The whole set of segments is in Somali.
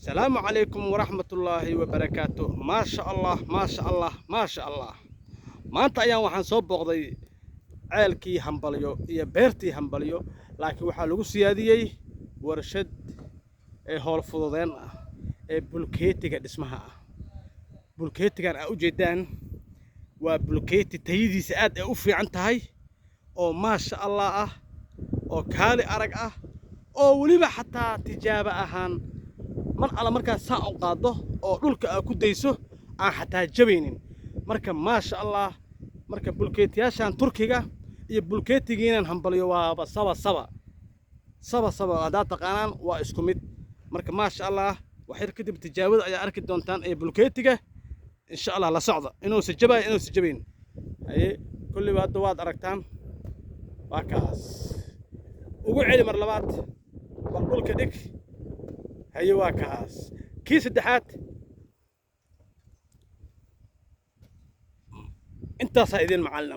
Salaamu calaykum waraxmatullaahi wabarakaatu. Maasha Allah, maasha Allah, maasha Allah. Maanta ayaan waxaan soo booqday ceelkii Hambalyo iyo beertii Hambalyo, laakiin waxaa lagu siyaadiyey warshad ee howl fududeen ah ee bulkeetiga dhismaha ah. Bulkeetigan aa ujeedaan waa bulkeeti tayadiisa aad ay u fiican tahay, oo maasha Allah ah, oo kaali arag ah, oo weliba xataa tijaabo ahaan mar alla markaad saan u qaaddo oo dhulka aad ku dayso aan xataa jabaynin. Marka maasha Allah, marka bulkeetiyaashan Turkiga iyo bulkeetigiinan Hambalyo waaba saba saba saba saba, haddaad taqaanaan waa isku mid. Marka maasha Allah, waxyar kadib tijaabada ayaa arki doontaan ee bulkeetiga, insha Allah. La socda inuusa jabayo, inuusa jabayn. Haye, kulliba hadda waad aragtaan. Waa kaas, ugu celi mar labaad, bal dhulka dhig. Haye, waa kaas kii saddexaad. Intaasaa idin macallina.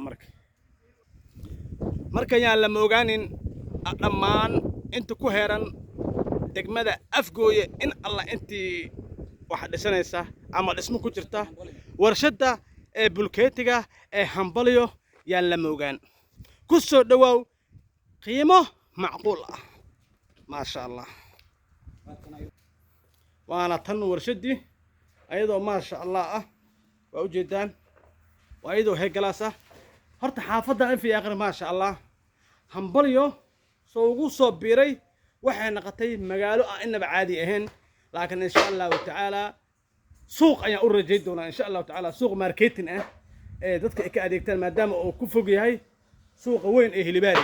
Marka yaan lama ogaanin dhammaan inta ku heeran degmada Afgooye, in Alla intii wax dhisanaysa ama dhismo ku jirta, warshadda ee bulkeetiga ee Hambalyo yaan lama ogaan. Ku soo dhowaaw qiimo macquul ah, maasha Allah. Waana tan warshaddii ayadoo maasha Allah ah, waa ujeedaan, waa iyadoo heegalaas ah. Horta xaafadda infi aqri, maasha Allah, Hambalyo soo ugu soo biiray, waxay noqotay magaalo aan inaba caadi ahayn. Laakiin insha Allahu tacaala suuq ayaan u rajay doonaa, insha Allahu tacaala, suuq marketing ah ee dadka ay ka adeegtaan, maadaama uu ku fog yahay suuqa weyn ee Hilibaali.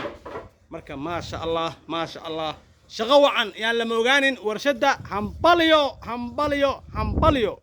Marka maasha Allah, maasha Allah, shaqo wacan. Yaan lama ogaanin warshadda Hambalyo, Hambalyo, Hambalyo.